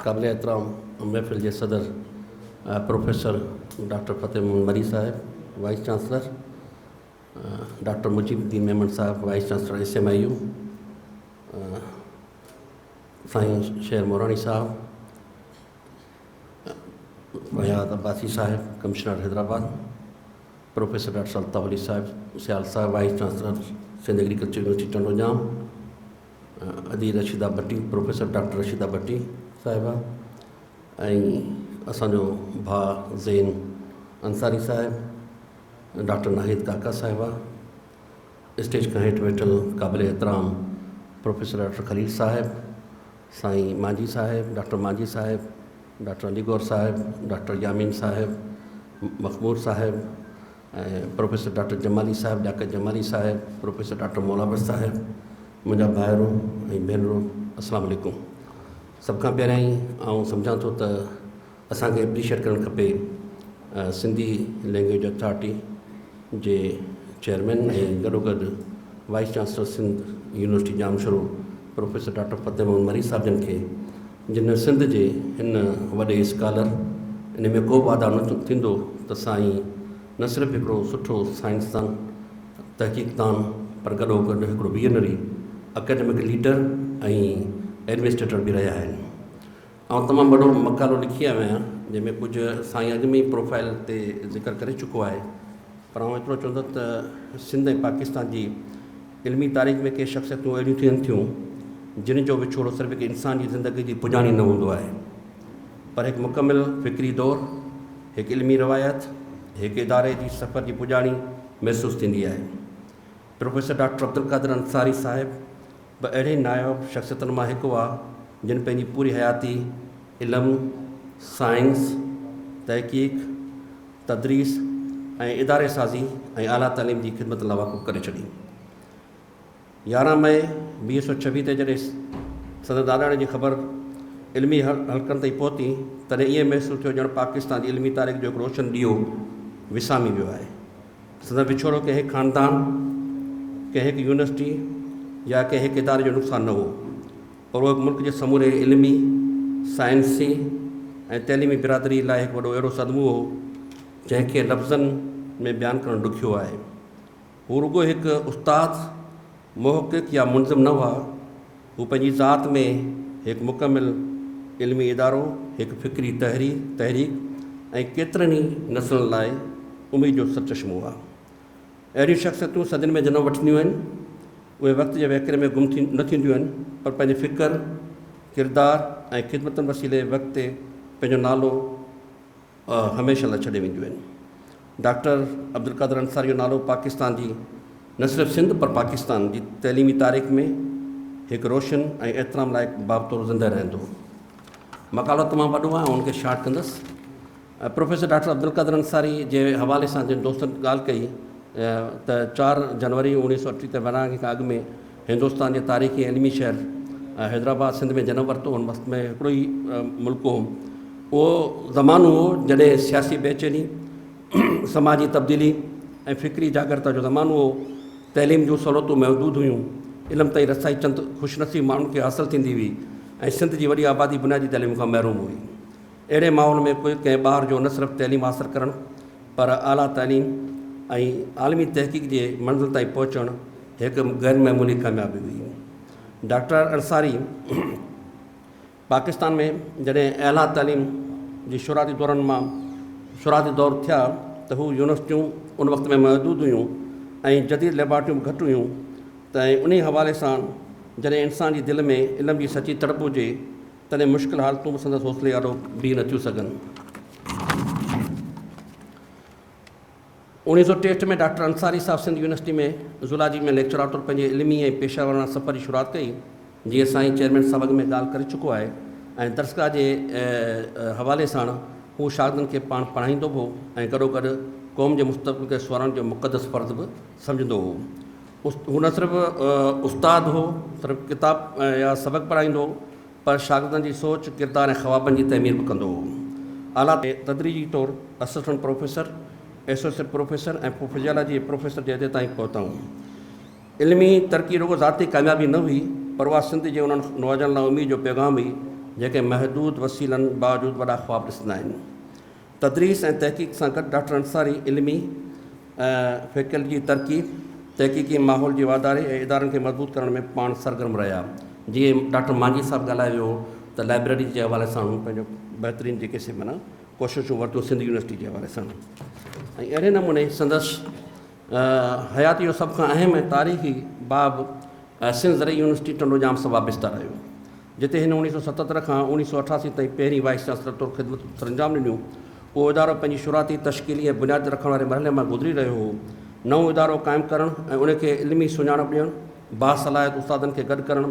قابل احترام محفل جي صدر پروفيسر ڊاڪٽر فتح محمد مري صاحب، vice chancellor doctor Mujeeb Uddin Memon صاحب، vice chancellor S M I U, سائين شير موراڻي صاحب، فياض عباسي صاحب، commissioner Hyderabad, professor doctor Altaf Ali صاحب سيال صاحب، vice chancellor Sindh agriculture university Tando Jam, ادي رشيده ڀٽي، پروفيسر ڊاڪٽر رشيده ڀٽي صاحبه ۽ اسان جو ڀاء زين انصاري صاحب، ڊاڪٽر ناهيد ڪاڪا صاحبه، اسٽيج کان هيٺ ويٺل قابل احترام پروفيسر ڊاڪٽر خليل صاحب، سائين مانجهي صاحب، ڊاڪٽر مانجهي صاحب، ڊاڪٽر علي گوهر صاحب، ڊاڪٽر يامين صاحب، مخمور صاحب ۽ پروفيسر ڊاڪٽر جمالي صاحب، ڊاڪٽر جمالي صاحب، پروفيسر ڊاڪٽر مولا بخش صاحب، منهنجا ڀائرو ۽ ڀينرو السلام عليڪم. سڀ کان پهريائين آئون سمجهان ٿو ته اسان کي اپريشيٽ ڪرڻ کپي سنڌي لينگويج اٿارٽي جي چيئرمين ۽ گڏوگڏ vice chancellor Sindh university Jamshoro professor doctor Fateh Muhammad Marri صاحب جن کي جن سنڌ جي هن وڏي اسڪالر ان ۾ ڪو به واڌارو نه ٿيندو ته سائين نه صرف هڪڙو سٺو سائنسدان تحقيقدان پر گڏوگڏ هڪڙو ويزنري اڪيڊمڪ ليڊر ۽ ايڊمنسٽريٽر به رهيا آهن. آئون تمام وڏو مقالو لکي آيو آهيان جنهن ۾ ڪجهه سائين اڳ ۾ ئي پروفائل تي ذڪر ڪري چڪو آهي پر آئون ايترو چوندس ته سنڌ ۽ پاڪستان جي علمي تاريخ ۾ ڪي شخصيتون اهڙيون ٿين ٿيون جن جو وڇوڙو صرف هڪ انسان جي زندگي جي پڄاڻي نه هوندو آهي پر هڪ مڪمل فڪري دور، هڪ علمي روايت، هڪ اداري جي سفر جي پڄاڻي محسوس ٿيندي آهي. پروفيسر ڊاڪٽر عبدالقادر انصاري صاحب به اهڙي ناياب شخصيتن مان هڪ هئا، جن پنهنجي پوري حياتي علم، سائنس، تحقيق، تدريس ۽ اداري سازي ۽ اعليٰ تعليم جي خدمت لاء وقف ڪري ڇڏي. 11 مئي 2026 تي جڏهن سندن ڏاڏاڻي جي خبر علمي حلقن تائين پهتي، تڏهن ائين محسوس ٿيو ڄڻ پاڪستان جي علمي تاريخ جو هڪ روشن ڏيئو وسامي ويو آهي. سندن وڇوڙو ڪنهن هڪ خاندان، ڪنهن هڪ يونيورسٽي يا ڪنهن هڪ اداري جو نقصان نه هو، پر اهو ملڪ جي سموري علمي، سائنسي ۽ تعليمي برادري لاء هڪ وڏو اهڙو صدمو هو، جنهن کي لفظن ۾ بيان ڪرڻ ڏکيو آهي. هو رڳو هڪ استاد، محقق يا منظم نه هئا، هو پنهنجي ذات ۾ هڪ مڪمل علمي ادارو، هڪ فڪري تحريڪ ۽ ڪيترن ئي نسلن لاء اميد جو سرچشمو هئا. اهڙيون شخصيتون صدين ۾ جنم وٺنديون آهن، اهي وقت جي وهڪري ۾ گم نه ٿينديون آهن، پر پنهنجي فڪر، ڪردار ۽ خدمتن وسيلي وقت تي پنهنجو نالو هميشه لاء ڇڏي وينديون آهن. ڊاڪٽر عبدالقادر انصاري جو نالو پاڪستان جي نه صرف سنڌ پر پاڪستان جي تعليمي تاريخ ۾ هڪ روشن ۽ احترام لائق باب طور زنده رهندو. مقالو تمام وڏو آهي آئون ان کي شارٽ ڪندس. پروفيسر ڊاڪٽر عبدالقادر انصاري جي حوالي سان جن دوستن ڳالهه ڪئي ته چار جنوري 1938 تي ورهاڱي کان اڳ ۾ هندوستان جي تاريخي ۽ علمي شهر حيدرآباد سنڌ ۾ جنم ورتو. ان وقت ۾ هڪڙو ئي ملڪ هو. اهو زمانو هو جڏهن سياسي بيچيني، سماجي تبديلي ۽ فڪري جاڳرتا جو زمانو هو. تعليم جون سهولتون محدود هيون. علم تائين رسائي چند خوش نصيب ماڻهن کي حاصل ٿيندي هئي ۽ سنڌ جي وڏي آبادي بنيادي تعليم کان محروم هئي. اهڙي ماحول ۾ ڪوئي ڪنهن ٻار جو نه صرف تعليم حاصل ڪرڻ پر اعليٰ تعليم ۽ عالمي تحقيق جي منزل تائين پهچڻ هڪ غير معمولي ڪاميابي هئي. ڊاڪٽر انصاري پاڪستان ۾ جڏهن اعليٰ تعليم جي شروعاتي دورن مان شروعاتي دور ٿيا ته هو يونيورسٽيون ان وقت ۾ محدود هيون ۽ جديد ليبارٽريون به گهٽ هيون ته انهي حوالي سان جڏهن انسان جي دل ۾ علم جي سچي تڙپ هجي تڏهن مشڪل حالتون به سندس حوصلي آڏو بيهي نٿيون سگهن. 1963 ۾ ڊاڪٽر انصاري صاحب سنڌ يونيورسٽي ۾ زولاجي ۾ ليڪچرار طور پنهنجي علمي ۽ پيشه وراڻه سفر جي شروعات ڪئي. جيئن سائين چيئرمين صاحب اڳ ۾ ڳالهه ڪري چڪو آهي ۽ درسگاهه جي حوالي ساڻ هو شاگردن کي پاڻ پڙهائيندو به هو ۽ گڏوگڏ قوم جي مستقبل کي سنوارڻ جو مقدس فرض به سمجهندو هو. هو نه صرف استاد هو، صرف ڪتاب يا سبق پڙهائيندو هو، پر شاگردن جي سوچ، ڪردار ۽ خوابن جي تعمير به ڪندو هو. اعليٰ تدريجي طور اسسٽنٽ پروفيسر، ايسوسيئيٽ پروفيسر ۽ پوء فزيالاجي جي پروفيسر جي عهدي تائين پهتائون. علمي ترقي رڳو ذاتي ڪاميابي نه هئي، پر اها سنڌ جي انهن نوجوانن لاء اميد جو پيغام هئي، جيڪي محدود وسيلن باوجود وڏا خواب ڏسندا آهن. تدريس ۽ تحقيق سان گڏ ڊاڪٽر انصاري علمي فيڪلٽي جي ترقي، تحقيقي ماحول جي واڌاري ۽ ادارن کي مضبوط ڪرڻ ۾ پاڻ سرگرم رهيا. جيئن ڊاڪٽر مانجهي صاحب ڳالهايو ويو ته لائبريري جي حوالي سان هن پنهنجو بهترين جيڪي سي معنيٰ ڪوششون ورتيون سنڌ يونيورسٽي جي حوالي سان ۽ اهڙي نموني سندس حياتي جو سڀ کان اهم ۽ تاريخي باب سنڌ زرعي يونيورسٽي ٽنڊوڄام سان وابسته رهيو، جتي هن 1977 کان 1988 تائين پهرين وائيس چانسلر طور خدمتون سرانجام ڏنيون. اهو ادارو پنهنجي شروعاتي تشڪيلي ۽ بنياد رکڻ واري مرحلي مان گذري رهيو هو. نئون ادارو قائم ڪرڻ ۽ ان کي علمي سڃاڻپ ڏيڻ، باصلاحيت استادن کي گڏ ڪرڻ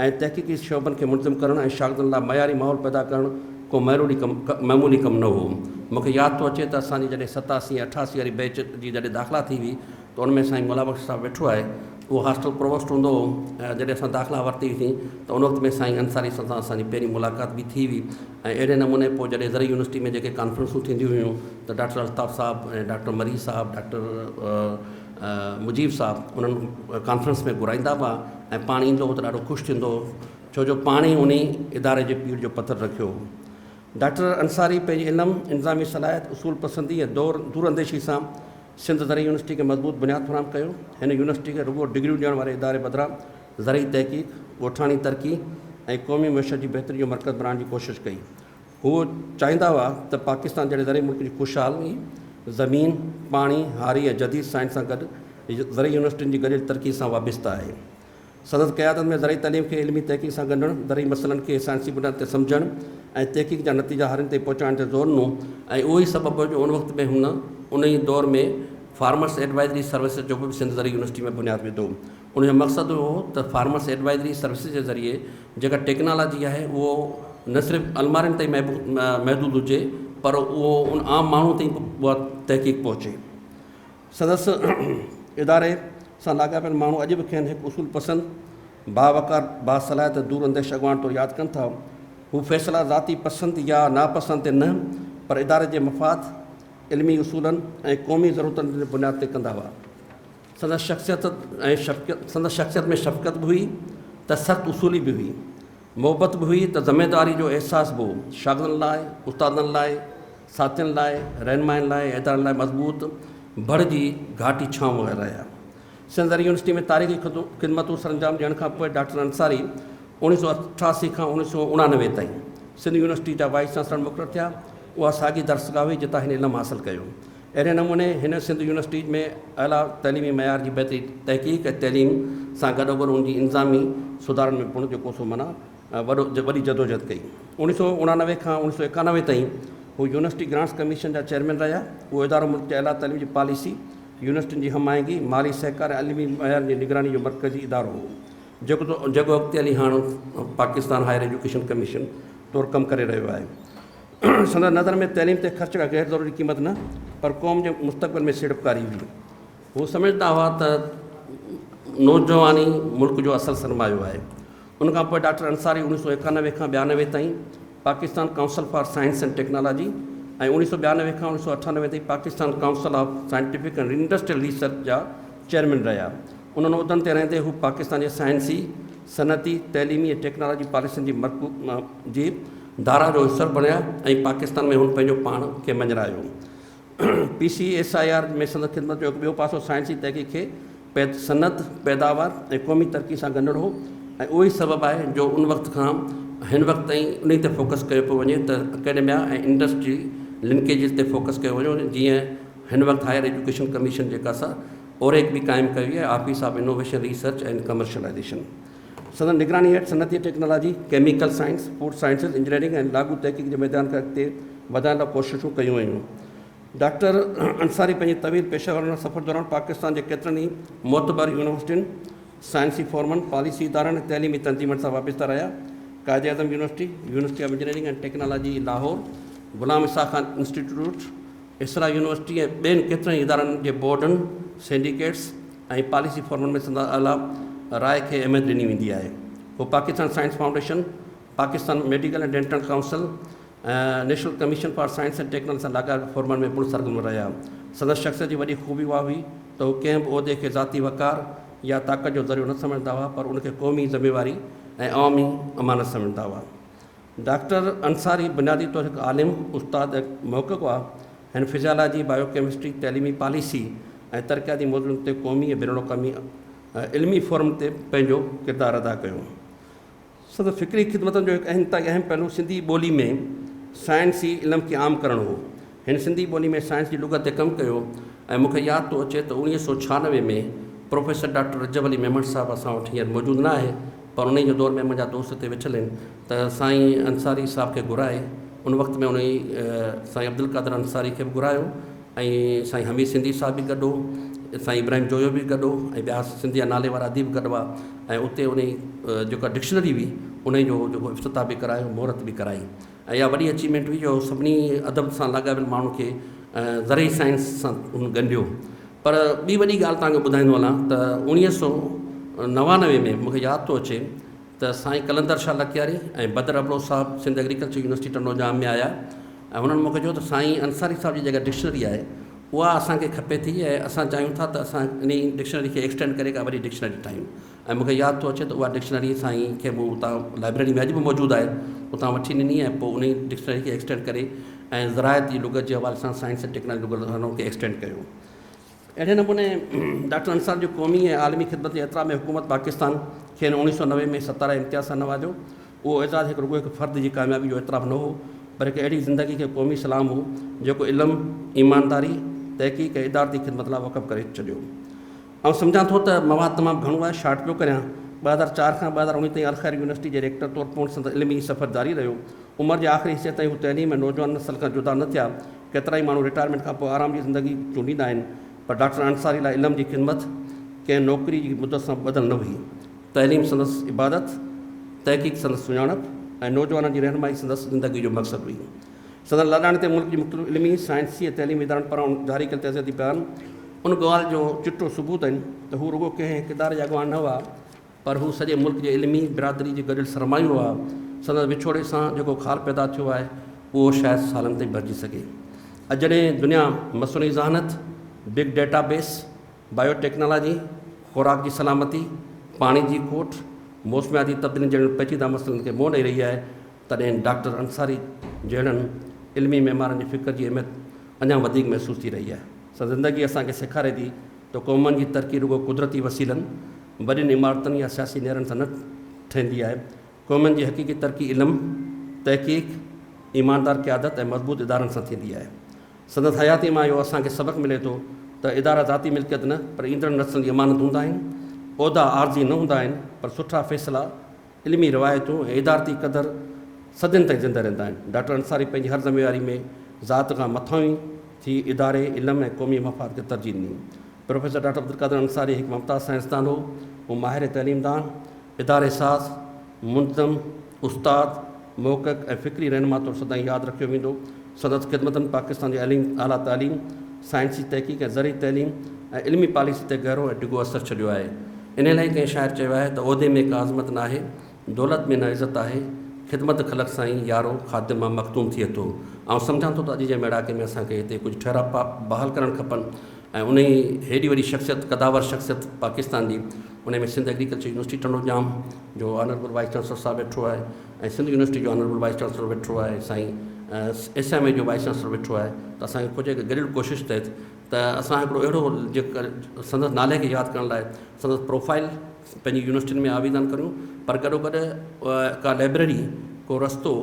۽ تحقيقي شعبن کي منظم ڪرڻ ۽ شاگردن لاء معياري ماحول پيدا ڪرڻ ڪو معمولي ڪم نه هو. مون کي ياد ٿو اچي ته اسان جي جڏهن 87 ۽ 88 واري بيچ جي جڏهن داخلا ٿي هئي ته ان ۾ سائين مولا بخش صاحب ويٺو آهي، اهو هاسٽل پرووسٽ هوندو هو ۽ جڏهن اسان داخلا ورتي هئي سين ته ان وقت ۾ سائين انصاري صاحب سان اسان جي پهرين ملاقات به ٿي هئي ۽ اهڙي نموني پوء جڏهن زرعي يونيورسٽي ۾ جيڪي ڪانفرنسون ٿينديون هيون ته ڊاڪٽر الطاف صاحب ۽ ڊاڪٽر مري صاحب، ڊاڪٽر مجيب صاحب انهن ڪانفرنس ۾ گهرائيندا به هئا ۽ پاڻ ايندو هو ته ڏاڍو خوش ٿيندو هو ڇو جو پاڻ ئي انهي اداري جي پيڙهه جو پٿر رکيو هو. ڊاڪٽر انصاري پنهنجي علم، انتظامي صلاحيت، اصول پسندي ۽ دور دور انديشي سان سنڌ زرعي يونيورسٽي کي مضبوط بنياد فراهم ڪيو. هن يونيورسٽي کي رڳو ڊگريون ڏيڻ واري اداري بدران زرعي تحقيق، ڳوٺاڻي ترقي ۽ قومي معيشت جي بهتري جو مرڪز بڻائڻ جي ڪوشش ڪئي. هو چاهيندا هئا ته پاڪستان جهڙي زرعي ملڪ جي خوشحالي زمين، پاڻي، هاري ۽ جديد سائنس سان گڏ زرعي يونيورسٽين جي گڏيل ترقي سان وابسته آهي. سندس قيادت ۾ زرعي تعليم کي علمي تحقيق سان ڳنڍڻ، زرعي مسئلن کي سائنسي بنياد تي سمجهڻ ۽ تحقيق جا نتيجا هارين تائين پهچائڻ تي زور ڏنو ۽ اهو ئي سبب هو جو ان وقت ۾ هن ان ئي دور ۾ فارمرس ايڊوائزري سروسز جو به سنڌ زرعي يونيورسٽي ۾ بنياد وڌو. ان جو مقصد اهو هو ته فارمرس ايڊوائزري سروسز جي ذريعي جيڪا ٽيڪنالاجي آهي اهو نه صرف المارين تائين محدود هجي پر اهو ان عام ماڻهو تائين به اها تحقيق پهچي. سندس اداري سان لاڳاپيل ماڻهو اڄ به کين هڪ اصول پسند، باوقار، باصلاحيت ۽ دور انديش اڳواڻ طور ياد ڪن ٿا. هو فيصلا ذاتي پسند يا ناپسند تي نه پر اداري جي مفاد، علمي اصولن ۽ قومي ضرورتن جي بنياد تي ڪندا هئا. سندس شخصيت ۽ شفقت سندس شخصيت ۾ شفقت به هئي ته سخت اصولي به هئي. محبت به هئي ته ذميداري جو احساس به هو. شاگردن لاء، استادن لاء، ساٿين لاء، رهنمائن لاء ۽ ادارن لاء مضبوط بڙ جي گهاٽي ڇانو رهيا. سنڌ زرعي يونيورسٽي ۾ تاريخي خدمتون سرانجام ڏيڻ کان پوء ڊاڪٽر انصاري 1988 کان 1989 تائين سنڌ يونيورسٽي جا وائيس چانسلر مقرر ٿيا. اها ساڳي درسگاهه هئي جتان هن علم حاصل ڪيو. اهڙي نموني هن سنڌ يونيورسٽي ۾ اعليٰ تعليمي معيار جي بهتري تحقيق ۽ تعليم سان گڏوگڏ ان جي انتظامي سڌارن ۾ پڻ جيڪو سو معنيٰ وڏو وڏي جدوجهد ڪئي. 1989 کان 1991 تائين هو يونيورسٽي گرانٽس ڪميشن جا چيئرمين رهيا. اهو ادارو ملڪ جي اعليٰ تعليم جي پاليسي، يونيورسٽين جي هم آهنگي، مالي سهڪار ۽ علمي معيارن جي نگراني جو مرڪزي ادارو هو، جيڪو جيڪو اڳتي هلي هاڻ پاڪستان هائير ايجوڪيشن ڪميشن طور ڪم ڪري رهيو آهي. سندس نظر ۾ تعليم تي خرچ ڪا غير ضروري قيمت نه پر قوم جي مستقبل ۾ سيڙپڪاري هئي. هو سمجهندا هئا ته نوجوان ئي ملڪ جو اصل سرمايو آهي. ان کان پوء ڊاڪٽر انصاري 1991 کان 92 تائين Pakistan council for science and technology ۽ 1992 کان 1998 تائين Pakistan council of scientific and industrial research جا چيئرمين رهيا. انهن عهدن تي رهندي هو پاڪستان جي سائنسي، صنعتي، تعليمي ۽ ٽيڪنالاجي پاليسين جي جي ڌارا جو حصو بڻيا ۽ پاڪستان ۾ هن پنهنجو پاڻ کي مڃرايو. P C S I R ۾ سندس خدمت جو هڪ ٻيو پاسو سائنسي تحقيق کي صنعت، پيداوار ۽ قومي ترقي سان ڳنڍڻ هو ۽ اهو ئي سبب آهي جو ان وقت کان هن وقت تائين انهي تي فوڪس ڪيو پيو وڃي ته اڪيڊميا ۽ انڊسٽري لنڪيجز تي فوڪس ڪيو وڃي جيئن هن وقت هائير ايجوڪيشن ڪميشن جيڪا سا اوريڪ به قائم ڪئي وئي آهي، office of innovation research and commercialisation. سندن نگراني هيٺ صنعتي technology, chemical science, food sciences, engineering ۽ لاڳو تحقيق جي ميدان کي اڳتي وڌائڻ لاء ڪوششون ڪيون ويون. ڊاڪٽر انصاري پنهنجي طويل پيشيوراڻه سفر دوران پاڪستان جي ڪيترن ئي معتبر يونيورسٽين، سائنسي فورمن، پاليسي ادارن ۽ تعليمي تنظيمن سان وابسته رهيا. Quaid Azam university, university of engineering and technology Lahore, Ghulam Ishaq Khan institute, ISRA university ۽ ٻين ڪيترن ئي ادارن جي بورڊن، سينڊيڪيٽس ۽ پاليسي فورمن ۾ سندس اعليٰ راء کي اهميت ڏني ويندي آهي. هو Pakistan science foundation, Pakistan medical ۽ dental council, national commission for science ۽ technology سان لاڳاپيل فورمن ۾ پڻ سرگرم رهيا. سندس شخصيت جي وڏي خوبي اها هئي ته هو ڪنهن به عهدي کي ذاتي وقار يا طاقت جو ذريعو نه سمجهندا هئا پر ان کي قومي ذميواري ۽ عوامي امانت سمجهندا هئا. ڊاڪٽر انصاري بنيادي طور هڪ عالم، استاد ۽ محقق هئا. هن فزيالاجي، بايو ڪيمسٽري، تعليمي پاليسي ۽ ترقياتي موضوعن تي قومي ۽ بين الاقوامي علمي فورم تي پنهنجو ڪردار ادا ڪيو. سندس فڪري خدمتن جو هڪ انتهائي اهم پهلو سنڌي ٻولي ۾ سائنسي علم کي عام ڪرڻ هو. هن سنڌي ٻولي ۾ سائنس جي لغت تي ڪم ڪيو ۽ مون کي ياد ٿو اچي ته 1996 ۾ پروفيسر ڊاڪٽر رجب علي ميمڻ صاحب اسان وٽ هينئر موجود نه آهي پر انهي جي دور ۾ منهنجا دوست هتي ويٺل آهن ته سائين انصاري صاحب کي گهرائي ان وقت ۾ انهي سائين عبدالقادر انصاري کي به گهرايو ۽ سائين حميد سنڌي صاحب به گڏ هو، سائين ابراهيم جويو به گڏ هو ۽ ٻيا سنڌ جا نالي وارا اديب گڏ هئا ۽ اتي انهي جيڪا ڊڪشنري هئي انهي جو جيڪو افتتاح به ڪرايو مهورت به ڪرائي ۽ اها وڏي اچيومينٽ هئي جو سڀني ادب سان لاڳاپيل ماڻهن کي زرعي سائنس سان هن ڳنڍيو پر ٻي وڏي ڳالهه توهان کي ٻڌائيندو هلان ته 1999 ۾ مون کي ياد ٿو اچي ته سائين قلندر شاهه لڪياري ۽ بدر ابڙو صاحب سنڌ ايگريڪلچر يونيورسٽي ٽنڊو ڄام ۾ آيا ۽ هنن مون کي چيو ته سائين انصاري صاحب جي جيڪا ڊڪشنري آهي اها اسان کي کپي ٿي ۽ اسان چاهيون ٿا ته اسان انهي ڊڪشنري کي ايڪسٽينڊ ڪري ڪا وڏي ڊڪشنري ٺاهيون ۽ مون کي ياد ٿو اچي ته اها ڊڪشنري سائين کي مون اتان لائبريري ۾ اڄ به موجود آهي اتان وٺي ڏني ۽ پوء انهي ڊڪشنري کي ايڪسٽينڊ ڪري ۽ زراعت جي لغت جي حوالي سان سائنس ۽ ٽيڪنالاجي لغت سان ان کي ايڪسٽينڊ ڪيو. اهڙي نموني ڊاڪٽر انصار جي قومي ۽ عالمي خدمت جي اعتراف ۾ حڪومت پاڪستان کين 1990 ۾ ستاره امتياز سان نوازيو. اهو اعزاز هڪ رڳو هڪ فرد جي ڪاميابي جو اعتراف نه هو، پر هڪ اهڙي زندگي کي قومي سلام هو، جيڪو علم، ايمانداري، تحقيق ۽ ادارتي خدمت لاء وقف ڪري ڇڏيو. آئون سمجهان ٿو ته مواد تمام گهڻو آهي، شارٽ پيو ڪريان. 2004 کان 2019 تائين الخير يونيورسٽي جي ريڪٽر طور پڻ سندس علمي سفر جاري رهيو. عمر جي آخري حصي تائين هو تعليم ۽ نوجوان نسل کان جدا نه ٿيا. ڪيترائي ماڻهو رٽائرمينٽ کان پوء آرام جي زندگي چونڊيندا آهن، پر ڊاڪٽر انصاري لاء علم جي خدمت ڪنهن نوڪري جي مدت سان ٻڌل نه هئي. تعليم سندس عبادت، تحقيق سندس سڃاڻپ ۽ نوجوانن جي رهنمائي سندس زندگي جو مقصد هئي. سندن لاڏاڻي تي ملڪ جي مختلف علمي، سائنسي ۽ تعليمي ادارن پاران جاري ڪيل تعزيتي بيان ان ڳالهه جو چٽو ثبوت آهن ته هو رڳو ڪنهن هڪ اداري جا اڳواڻ نه هئا، پر هو سڄي ملڪ جي علمي برادري جي گڏيل سرمايو هئا. سندس وڇوڙي سان جيڪو خال پيدا ٿيو آهي، اهو شايد سالن تائين ڀرجي سگهي. اڄ جڏهن دنيا مصنوعي ذهانت، big data base, bio technology, خوراڪ جي سلامتي، پاڻي جي کوٽ، موسمياتي تبديلين جهڙن پيچيده مسئلن کي منهن ڏئي رهي آهي، تڏهن ڊاڪٽر انصاري جهڙن علمي معمارن جي فڪر جي اهميت اڃا وڌيڪ محسوس ٿي رهي آهي. سندس زندگي اسان کي سيکاري ٿي ته قومن جي ترقي رڳو قدرتي وسيلن، وڏين عمارتن يا سياسي نعرن سان نه ٺهندي آهي. قومن جي حقيقي ترقي علم، تحقيق، ايماندار قيادت ۽ مضبوط ادارن سان ٿيندي آهي. سندس حياتيء مان اهو اسان کي سبق ملي ٿو ته ادارا ذاتي ملڪيت نه پر ايندڙ نسلن جي امانت هوندا آهن. عهدا عارضي نه هوندا آهن پر سٺا فيصلا، علمي روايتون ۽ ادارتي قدر صدين تائين زنده رهندا آهن. ڊاڪٽر انصاري پنهنجي هر ذميواري ۾ ذات کان مٿانهين ٿي اداري، علم ۽ قومي مفاد کي ترجيح ڏني. پروفيسر ڊاڪٽر عبدالقادر انصاري هڪ ممتاز سائنسدان هو. هو ماهر تعليمدان، اداري ساز، منظم، استاد، محقق ۽ فڪري رهنما طور سدائين ياد رکيو ويندو. سندس خدمتن پاڪستان جي اعليٰ تعليم، سائنسي تحقيق ۽ زرعي تعليم ۽ علمي پاليسي تي گهرو ۽ ڊگهو اثر ڇڏيو آهي. انهيء لاء ڪنهن شاعر چيو آهي ته عهدي ۾ ڪا عظمت ناهي، دولت ۾ نه عزت آهي، خدمت خلق سان ئي يارو، خادم ۽ مخدوم ٿئي ٿو. آئون سمجهان ٿو ته اڄ جي ميڙاڪي ۾ اسان کي هتي ڪجهه ٺهراء بحال ڪرڻ کپن ۽ انهي هيڏي وڏي شخصيت، قداور شخصيت پاڪستان جي، انهي ۾ سنڌ ايگريڪلچر يونيورسٽي ٽنڊو ڄام جو آنربل وائيس چانسلر صاحب ويٺو آهي ۽ سنڌ يونيورسٽي جو آنربل وائيس چانسلر ويٺو آهي، سائين ايس ايم اي جو وائيس چانسلر ويٺو آهي ته اسان کي گهرجي هڪ گڏيل ڪوشش تحت ته اسان هڪڙو اهڙو جيڪر سندس نالي کي ياد ڪرڻ لاء سندس پروفائل پنهنجي يونيورسٽين ۾ آويزان ڪريون پر گڏو گڏ ڪا لائبريري ڪو رستو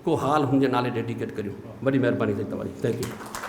ڪو هال هن جي نالي ڊيڊيڪيٽ ڪريون وڏي مهرباني سائين توهان جي thank you.